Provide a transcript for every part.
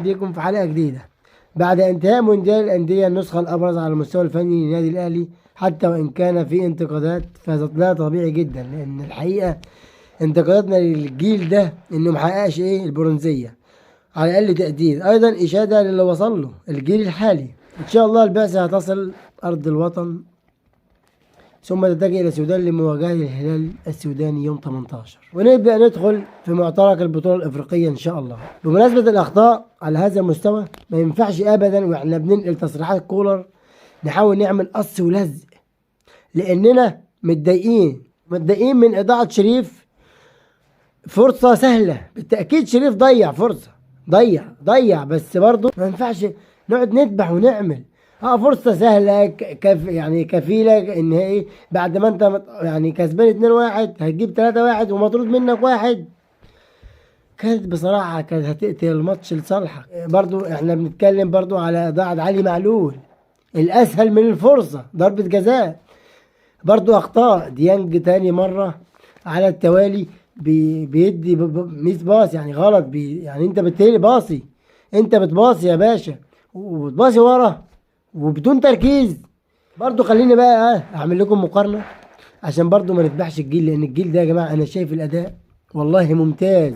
بيكم في حلقة جديدة. بعد انتهاء مونديال الأندية، النسخة الأبرز على المستوى الفني للنادي الأهلي، حتى وإن كان في انتقادات فده طبيعي جدا، لأن الحقيقة انتقاداتنا للجيل ده إنه محققش البرونزية على الأقل تقدير، أيضا إشادة للي وصل له الجيل الحالي. إن شاء الله البعثة هتصل أرض الوطن ثم تتجه إلى السودان لمواجهة الهلال السوداني يوم 18، ونبدأ ندخل في معترك البطولة الإفريقية إن شاء الله. بمناسبة الأخطاء على هذا المستوى، ما ينفعش أبدا وإحنا بننقل تصريحات كولر نحاول نعمل قص ولزق، لأننا متضايقين من إضاعة شريف فرصة سهلة. بالتأكيد شريف ضيع فرصة، ضيع، بس برضه ما ينفعش نقعد نذبح ونعمل فرصة سهلة كف يعني كفيلة ان هي ايه، بعد ما انت يعني كسبان 2-1 هتجيب 3-1 ومطرود منك واحد، كانت بصراحة كانت هتقتل الماتش لصالحك. برضو احنا بنتكلم برضو على إضاعة علي معلول، الأسهل من الفرصة ضربة جزاء، برضو أخطاء ديانج تاني مرة على التوالي بيدي miss pass يعني غلط، يعني انت بالتالي باصي، انت بتباصي يا باشا وبتباصي ورا وبدون تركيز. برضو خليني بقى اعمل لكم مقارنة عشان برضو ما نذبحش الجيل، لان الجيل ده يا جماعة انا شايف الاداء والله ممتاز،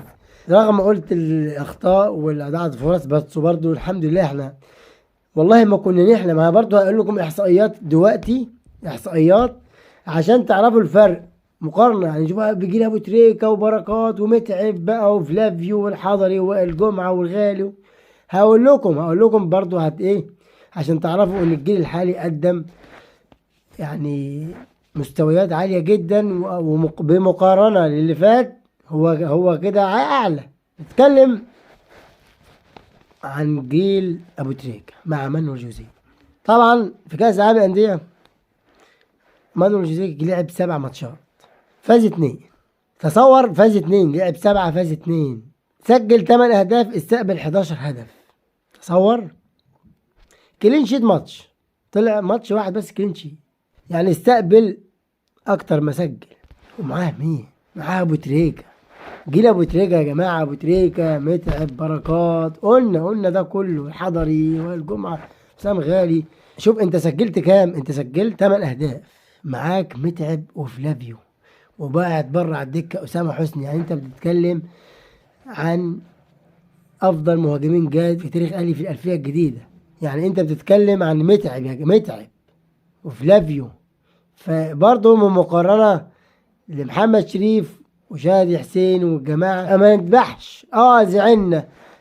رغم قلت الاخطاء والاضاعة الفرص، بس برضو الحمد لله احنا والله ما كنا نحلم. انا برضو هقول لكم احصائيات دلوقتي، احصائيات عشان تعرفوا الفرق، مقارنة. شوف بيجي ابو تريكة وبركات ومتعب بقى وفلافيو والحضري والجمعة والغالي، هقول لكم برضو هت ايه عشان تعرفوا ان الجيل الحالي قدم مستويات عالية جدا، بمقارنة للي فات هو كده اعلى. نتكلم عن جيل ابو تريكة مع مانويل جوزيه. طبعا في كأس العالم للأندية مانويل جوزيه لعب 7 ماتشات، فاز 2. تصور فاز 2، لعب 7 فاز 2، سجل 8 أهداف، استقبل 11 هدف. تصور clean sheet ماتش، طلع ماتش واحد بس clean sheet، يعني استقبل أكتر ما سجل. ومعاه مين؟ معاه أبو تريكة، جيل أبو تريكة يا جماعة، أبو تريكة متعب بركات، قلنا ده كله، الحضري والجمعة حسام غالي. شوف أنت سجلت كام؟ أنت سجلت 8 أهداف، معاك متعب وفلافيو وبقعد بره على الدكة أسامة حسني. أنت بتتكلم عن أفضل مهاجمين جاد في تاريخ أهلي في الألفية الجديدة. أنت بتتكلم عن متعب يا متعب وفلافيو. فبرضه من مقارنة لمحمد شريف وشادي حسين والجماعة ما نذبحش.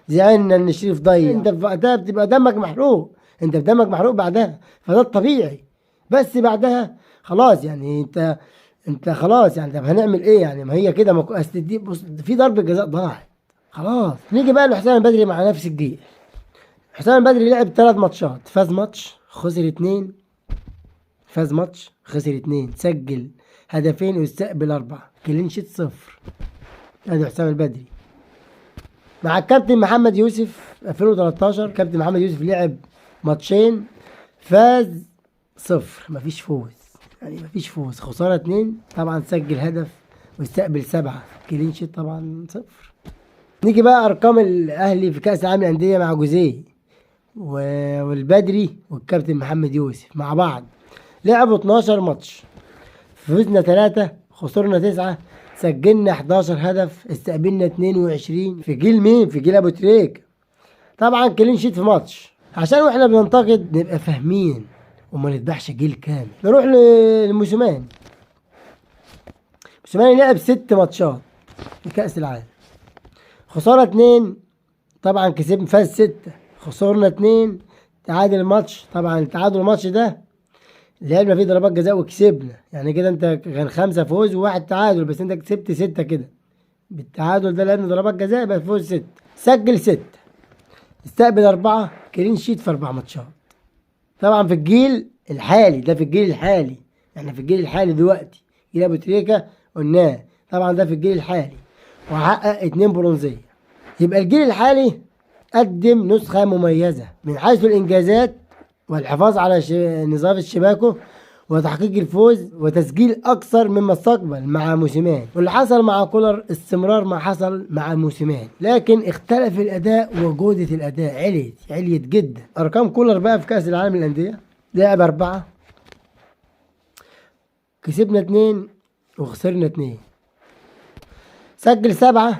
زعلنا إن شريف ضيع، أنت في وقتها بتبقى دمك محروق، أنت في دمك محروق بعدها، فده الطبيعي. بس بعدها خلاص، أنت خلاص، طب هنعمل إيه؟ ما هي كده، ما أصل دي بص، في ضربة جزاء ضاعت خلاص. نيجي بقى لحسام البدري مع نفس الجيل. حسام البدري لعب 3 ماتشات، فاز ماتش خسر 2، فاز ماتش خسر 2، سجل هدفين واستقبل 4، clean sheet 0. ادي حسام البدري. مع الكابتن محمد يوسف 2013، الكابتن محمد يوسف لعب ماتشين، فاز 0، مفيش فوز، مفيش فوز، خسارة 2، طبعا سجل هدف واستقبل 7، clean sheet طبعا 0. نيجي بقى ارقام الاهلي في كاس العالم للانديه مع جوزيه والبدري والكابتن محمد يوسف مع بعض، لعبوا 12 ماتش، فزنا 3، خسرنا 9، سجلنا 11 هدف، استقبلنا 22. في جيل مين؟ في جيل ابو تريكة. طبعا clean sheet في ماتش، عشان واحنا بننتقد نبقى فاهمين وما نذبحش جيل كامل. نروح للموسيماني. موسيماني لعب 6 ماتشات في كأس العالم، خسارة 2، طبعا كسبنا، فاز 6، خسرنا 2، تعادل الماتش. طبعا تعادل الماتش ده لعبنا فيه ضربات جزاء وكسبنا، كده انت كان 5 فوز و1 تعادل، بس انت كسبت 6 كده بالتعادل ده، لعبنا ضربات جزاء بقى فوز 6، سجل 6، استقبل 4، كلين شيت في 4 ماتشات. طبعا في الجيل الحالي ده، في الجيل الحالي، احنا في الجيل الحالي دلوقتي، جيل ابو تريكة قلناه، طبعا ده في الجيل الحالي، وحقق 2 برونزية. يبقى الجيل الحالي قدم نسخة مميزة من حيث الإنجازات والحفاظ على نظام الشباكو وتحقيق الفوز وتسجيل اكثر مما استقبل مع موسيماني. واللي حصل مع كولر استمرار ما حصل مع موسيماني، لكن اختلف الاداء وجودة الاداء عليت جدا. ارقام كولر بقى في كأس العالم للأندية: لعب 4، كسبنا 2 وخسرنا 2، سجل 7،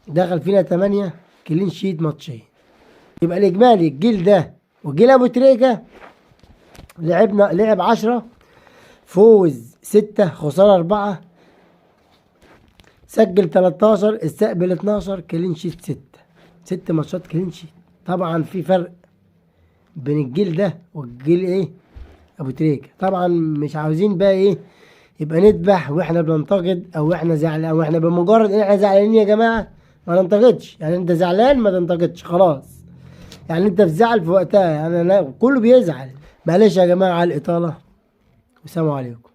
دخل فينا 8، clean sheet ماتشين. يبقى الاجمالي الجيل ده وجيل ابو تريكة لعب 10، فوز 6، خسارة 4، سجل 13، استقبل 12، clean sheet 6، 6 ماتشات clean sheet. طبعا في فرق بين الجيل ده والجيل ايه ابو تريكة. طبعا مش عاوزين بقى ايه يبقى نذبح واحنا بننتقد او احنا زعلان، او احنا بمجرد ان احنا زعلانين يا جماعة ما ننتقدش. يعني انت زعلان ما تنتقدش خلاص، يعني انت في زعل في وقتها، يعني لا كله بيزعل. معلش يا جماعة على الإطالة، والسلام عليكم.